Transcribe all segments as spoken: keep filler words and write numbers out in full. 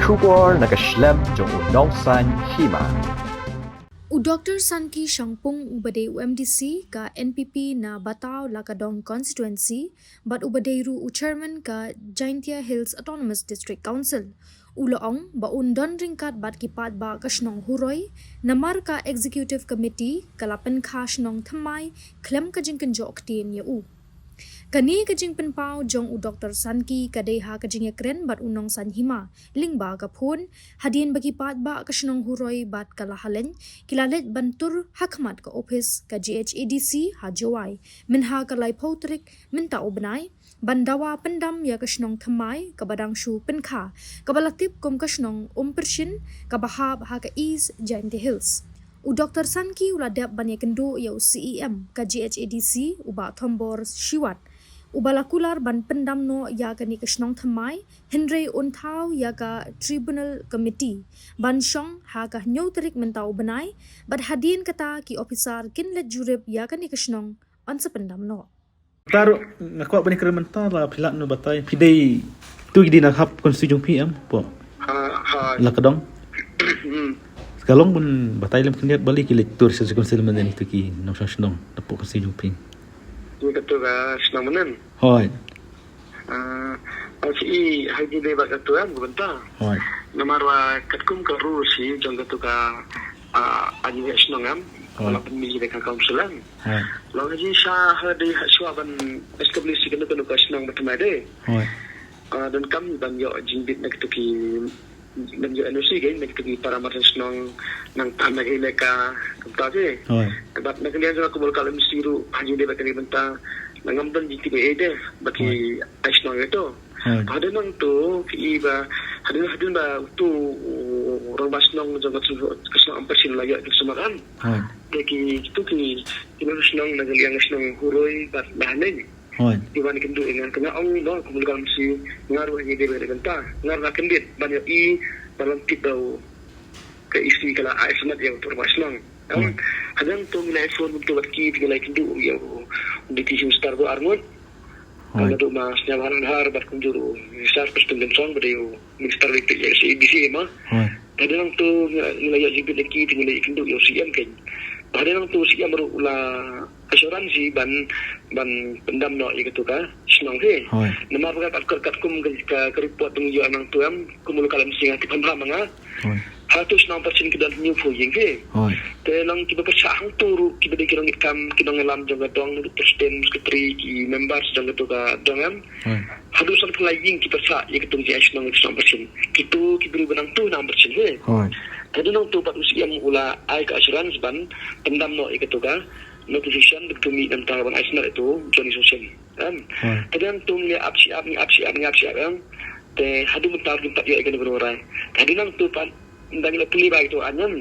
Khubor na ka shlem jong u Nongsaiñ Hima. U Doktor Sanki Shangpung, uba dei u M D C ka N P P na Bataw Lakadong Constituency, bad uba dei ruh u Chairman ka Jaintia Hills Autonomous District Council, u la ong ba un don ryngkat bad ki paidbah ka shnong Huroi, namar ka Executive Committee ka la pynkha shnong thymmai khlem ka jingkynjoh ktien ïa u. Kane ka jingpynpaw jong u Doktor Sanki ka dei ha ka jingïakren bad u Nongsaiñ Hima lyngba ka phone, hadien ba ki paidbah ka shnong Huroi bad ka Lahaleiñ ki la leit ban tur ha khmat ka ophis ka G H A D C ha Jowai mynha ka laiphew tarik mynta u bnai, ban dawa pyndam ïa ka shnong thymmai kaba dang shu pynkha, kaba la tip kum ka shnong Umpershin, kaba hap ha ka East Jaintia Hills. U Doktor Sanki u la dep ban ïakynduh ïa u C E M ka G H A D C, u Bah Thombor Shiwat, uba la kular ban pyndam noh ïa kane ka shnong thymmai, hynrei un thaw ïa ka Tribunal Committee ban shong ha ka hynñiew tarik mynta u bnai, bad hadien kata ki ophisar kin leit jurip ïa kane ka shnong, yn sa pyndam noh. Taro, nga kwah ban ïakren mynta, la phi lah ban batai, phi dei, tu ki dei na hap constituency jong phi em, hapoh Lakadong. Hmm. Ka long ban batai lem khyndiat, balei ki leit tur sha constituency mynne, tu ki nongshong shnong hapoh constituency jong phi? Ïa katu ka shnong mynne. Hooid. Ah, ashi, ha ïing dei bad katu em, ka bynta. Hooid. Namar ba katkum ka rules jong katu ka, ah, ain ïa shnong em, hooid, la pynmih da ka council em. Hooid. Long ha jingshisha ha dei ha shuwa ban establish ïa kano kano ka shnong ba thymmai de. Hooid. Ah, donkam ban ïoh jingbit na kito ki, ban ïoh N O C kein na kito ki para marjan shnong, nangta na ka ïalehkai kumta te. Hooid. Bad na ka liang jong nga kum u local M C ruh, ha jingdei bad kane ka bynta, ngam don jingtip ei ei de bad ki, hooid, ai shnong ïa to. Hooid. Hadien nangto phi i ba, hadien, hadien ba uto u rangbah shnong jong ka shnong Umpershin la ïoh jingsakhmat em. Hooid. Te ki, kito ki, ki nongshong shnong na ka liang shnong Huroi bad Lahaleiñ. Hooid. Ki wan ïakynduh ïa nga, te nga ong ba kum u local M C, nga ruh ha ïing dei bad kane ka bynta, nga ruh nga kyndit ban ïohi, ban wan tip ba u, ka E C ka la ai sumar ïa uto u rangbah shnong. Em, hooid, hadien nangto ngi la phone kumto bad ki, te ngi la ïakynduh ïa u D T C Mister Bo Arngut. Hooid. Naduh ma Sniawbhalang Dhar bad kumjuh ruh Mister Prestone Tynsong ba dei u Minister ba ïeit ïa ka C A D C ma. Hooid. Hadien nangto ngi la, ngi la ïoh jingbit na ki, te ngi la ïakynduh ïa u C M kein. Hadien nangto u C M ruh u la assurance ban, ban pyndam noh ïa kato ka shnong hi. Hooid. Namar ba kat, kat, katkum ka, ka, ka report ba ngi ïoh nangto em, kum u local M C nga tip hangne ma nga. Hooid. Ha uto u shnong Umpershin ki don hynñiewphew ïing hi. Hooid. Te long kiba pyrshah hangto ruh kiba dei ki nongïalam, ki nongïalam jong ka dong, president, secretary, ki members jong kato ka dong em. Hooid. Haduh sanphew lai ïing ki pyrshah ïa kato ka jingai shnong, ïa ka shnong Umpershin. Kito ki briew ba nangto na Umpershin hi. Hooid. Hadien nangto pat u C M u la ai ka assurance ban pyndam noh ïa kato ka notification, bad to mih nangta ban ai sumar ïa uto u joint session. Em. Hooid. Hadien nangto ngi ap shi ap, ngi ap shi ap, ngi ap shi ap em. Te haduh mynta kim pat ïoh ïa kano kano ka rai. Hadien nangto pat, ynda ngi la plie bha ïa kato ka aiñ em,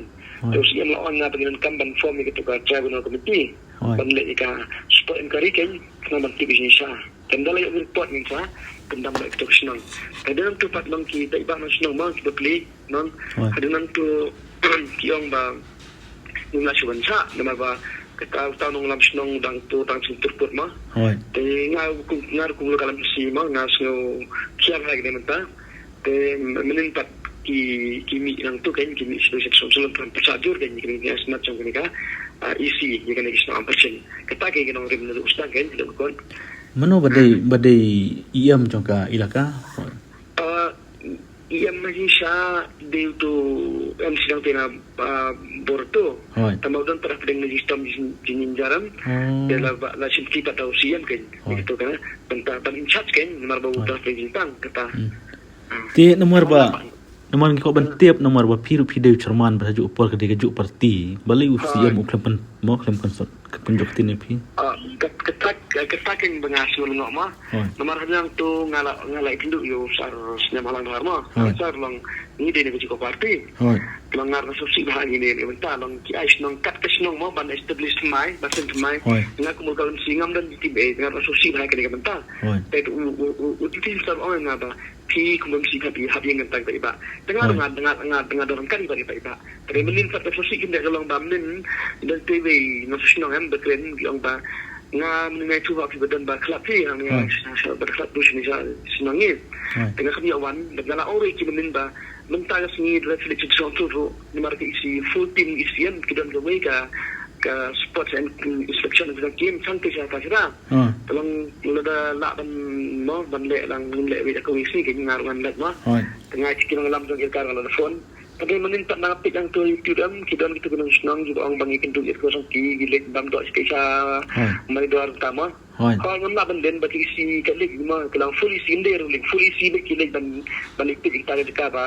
hooid, te u C M u la ong ïa nga ba ngi donkam ban form ïa kato ka tribunal committee. Hooid. Ban leh ïa ka spot inquiry kein, khnang ban tip ïa ka jingshisha. Te ynda la ïoh report ngin sa pyndam noh ïa kato ka shnong. Te hadien nangto pat long ki paidbah nongshong shnong ma kiba plie, nong. Hooid. Hadien nangto ki ong ba ngim lah shuh ban shah, namar ba kata uta u nongïalam shnong u dang tur, dang shu tur put ma. Hooid. Te nga, kum, nga ruh kum u local M C ma, nga sngew khiah ha kane mynta. Te mynnin pat ki, ki mih nangto kein, ki mih sha sha sha sha sha sha jur kein, ki mih sha sha jong kane ka, ah, E C ïa kane ka shnong Umpershin. Kata kein ki nongrim naduh sdang kein, naduh kut. Mano ba dei, ba dei E M jong ka ilaka? Ah, E M ha jingshisha dei uto u M C dang te na, ah, bor to. Hooid. Tangba u don pat hapdeng na jingshitom jing, jingjynjar em. Oh. Te la ba, la shimti pat da u C M kein. Hooid. Ïa kato ka bynta, ban in charge kein, namar ba u, hooid, don hapdeng jingtang kata. Hmm. Ah. Te namar ba, namar ngi kwah ban tip, namar ba phi ruh phi dei u chairman ba ha kajuh ka por ka dei kajuh ka party. Balei u, hooid, C M u khlem pyn, mo khlem pyn, ka pynjop ktien ïa phi? Ah, kat, kata, kata kein ba nga sngew lyngngoh ma. Hooid. Namar hadien nangto nga la, nga la ïakynduh ïa u Sir Sniawbhalang Dhar ma. Hooid. Sir, long ngi dei na kajuh ka party. Hooid. Long nga ruh nga sngewsih bha ngi dei na ka bynta long ki ai shnong kat ka shnong ma ban establish thymmai, ban seng thymmai. Hooid. Nga kum u local M C ngam don jingtip ei, nga ruh nga sngewsih bha kane ka bynta. Hooid. Te u, u, u, u D T C Mister u ong ïa nga ba phi kum u M C hap ïa, hap ïeng kynta ki paidbah. Te nga ruh, hooid, nga, nga, nga, nga don ryngkat bad ki paidbah. Te mynnin pat ka sngewsih kyndiah ka long ba mynnin don tei wei nongshong shnong em ba kren ki ong ba Nga mynne nga ïathuh ha phi ba don ba khlad phi, ha nga sha ba khlad tu shini sha shnong ngi. Te nga kham ïa wan, nga la ong ruh ïa ki mynnin ba mynta ka sngi da la select sha shnong tu ruh, namar ka E C full team E C ïa ki don kawei ka ka sports and inspection ka kim chang te sha ta sha. Te long lada lah ban mo ban leh lang ngin leh wei ka wei sngi ka ngi nga ruh ngan leh mo. Te nga ki nongïalam jong ki ka nga la phone. Hynrei mynnin pat nga peit lang tu YouTube em, ki don kitu ki nongshnong kiba ong ba ngi kynduh ïa ka shnong ki, ki leit bam doh sha Maridor ta mo. Hooid. Hooid, ngam lah ban len ba ki isi ka leit mo, ki long full isi ym dei ruh leit, full isi leit ki leit ban, ban leit peit ïa kita ka jaka ba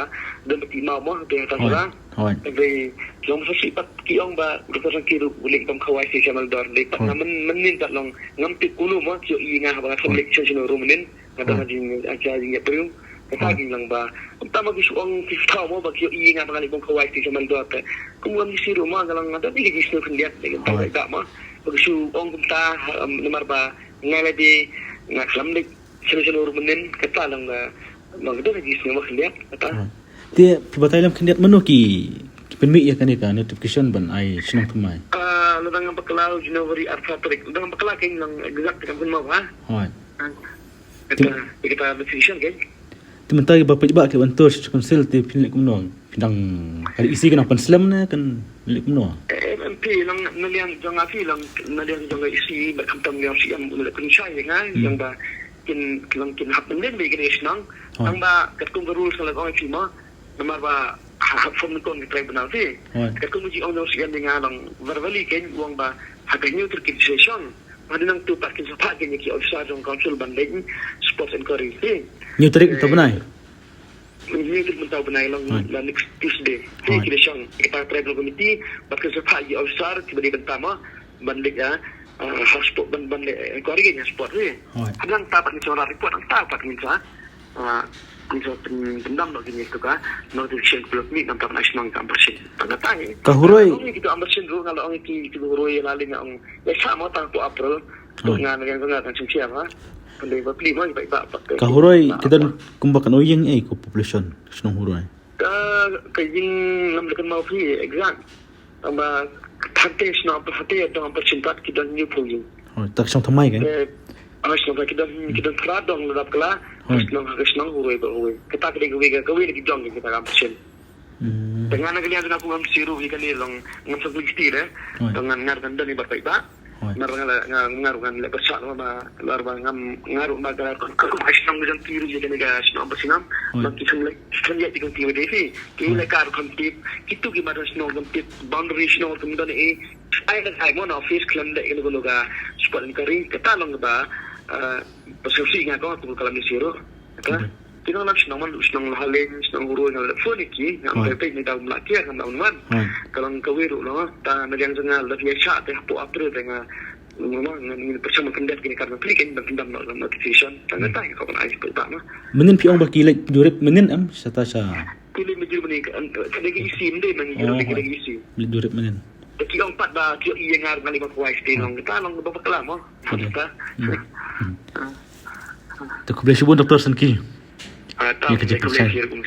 don ba ki maw mo, te ta sha. Hynrei ki long sa shisha pat ki ong ba ka shnong ki ruh leit bam khawai sha Maridor, leit pat nga mynnin pat long ngam tip kumno mo, ki ïohi ïa nga haba nga khlem leit sha shnong ruh mynnin. Nga dang ha jing, ha jingïabriew. Kata ki lang ba. Kumta ma ki shu ong ki thaw mo ba ki ïohi nga ba nga leit bam khawai sha Maridor te. Kum ngam ïohi ruh ma nga lang nga dang ïohi shu khyndiat lei kumta ba ma. Ba ki shu ong kumta namar ba nga la dei nga khlem leit sha shnong ruh mynnin kata lang ba. Ma nga dang ïohi shu ma khyndiat kata. Te phi batai lem khyndiat mano ki ki pynmih ïa kane ka notification ban ai shnong thymmai? Ah, la dang bakla January arphew tarik. La dang bakla kein lang exact kam pynmih ba. Hooid. Kata, kata notification kein. Te mynta ba peit ba ki ban tur sha council te phin leh kumno? Phin dang ka E C ka nang pynslem ne kan leh kumno? M P lang na liang jong nga phi lang na liang jong nga E C ba khamtam liang C M na leh pynshai nga jong ba kin lang kin hap mynnin ba kin shnong. Tang ba katkum ka rules ka la ong phi ma. Namar ba ha, ha form ni kon ki trai bnai te. Ka kum ji ong nong sian nga long verbally kein ong ba ha ka hynñiew tarik ki session. Hadien nangtu pat kin sa phah kein ki officer jong council ban leit sports inquiry te. Hynñiew tarik mynta bnai. Hynñiew tarik mynta bnai long la next Tuesday. Te ki session kita tribal committee pat kin sa phah ki officer kiba dei bynta ma ban leit ïa ha sport ban, ban leit inquiry ïa sport te. Hadien nangta pat kin sa report nangta pat kin sa Ah, ngi sa pyn-, pyndam noh kine tu ka notification pulot mi nangta ban ai shnong ka amparsin. Tang kata hi. Ka Huroi. Ngi kitu amparsin ruh nga la ong ki kitu Huroi la ling nga ong. Ïa sa mo tang tu April. Tu nga nga nga kan sing siang ha. Pynlei ba pli mo ba ba. Ka Huroi ki don kumba kan ïeng ei ka population shnong Huroi. Ka ka ïing lam lekan mau phi exact. Tang ba hate shnong hate dong amparsin pat ki don hynñiewphew ïing. Oh, tak shnong thymmai kein. Eh, ah, shnong ki don ki don phra dong la dap kala. Shnong ha shnong Huroi ba Huroi. Kata ka dei kawei ka kawei la ki dong kita ka amparsin. Te nga na ka liang jong nga kum M C ruh ïa kane long ngam sngewthuh kti de. Te ngan ngar kan don ïa bar paidbah. Mar nga la nga nga ruh ngan leh pyrshah ba lar ba ngam nga ruh ba ka lar ka kum ai shnong jong ki ruh ïa kane ka shnong ba shnong. Ba ki shnong leh ki shnong ïa ki kong ki wei dei phi. Ki leh ka ruh kham tip. Kitu ki ma don shnong kham tip. Boundary shnong kham don eh. Ai leh ai mo na office khlem leh kane ka sport inquiry. Kata long ba, eh, ba sngewsih nga ko ka lam ni siru. Kata. Ki nong lam shnong man shnong la Haleng shnong Huroi nga la phone ki nga am pei ni dau mla kia kan dau man. Ka long kawei ruh long ta na liang jong nga la pia cha te hapoh April te nga Mama ngan ngin pyrshang ban pyndep kine ka ban pli kein ban pyndam noh notification. Tang kata ka ban ai pyrta ma. Mynnin phi ong ba ki leit jurip mynnin em sata sha. Ki leit jurip mynnin ka dei ka E C mynnin ma ngi jurip ka dei ka E C. Leit jurip mynnin. Te ki ong pat ba ki ïa ngar ngan leit ma kwai state long kata long ba bakla mo. Kata. Te khublei shibun Doctor Sanki. Ah, ta khublei shibun.